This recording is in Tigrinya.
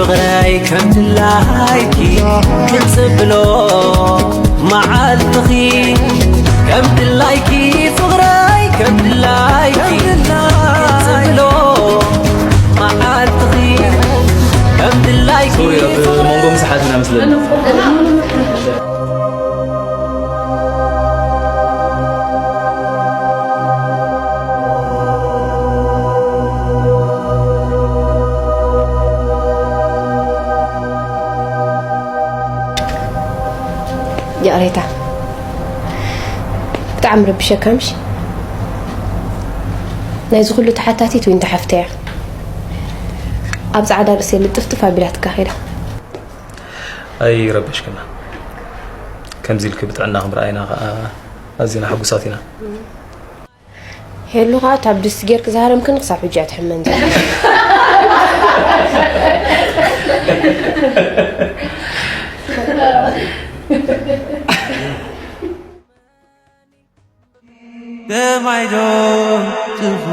ፍቕረይ ከም ድላይኪ ክጽብሎ መዓልትኺ ከም ድላይኪ ፍቕረይ ከም ድላይኪ ክጽብሎ መዓልትኺ ከም ድላይኪ ሶሪ ኣብ ፍቕረይ መንጎ ምሳሓትና መስለኒ። ይቕሬታ፣ ብጣዕሚ ረቢሸካ ምሽ? ናይዚ ኩሉ ተሓታቲት ዊንታ ሓፍተይ እያ። ኣብ ጻዕዳ ርእሰይ ልጥፍጥፍ ኣቢላትካ ከይዳ። ኣይረበሽክና። ከምዚ ኢልኪ ብጥዕናኺ ምርኣይና ከኣ ኣዚና ሕጉሳት ኢና። ሄሉ ከኣ እታ ብድስቲ ጌርኪ ዝሃረምክኒ ክሳብ ሕጂ እያ ትሕመን ዘላ። ከማይ ዶ ትኹ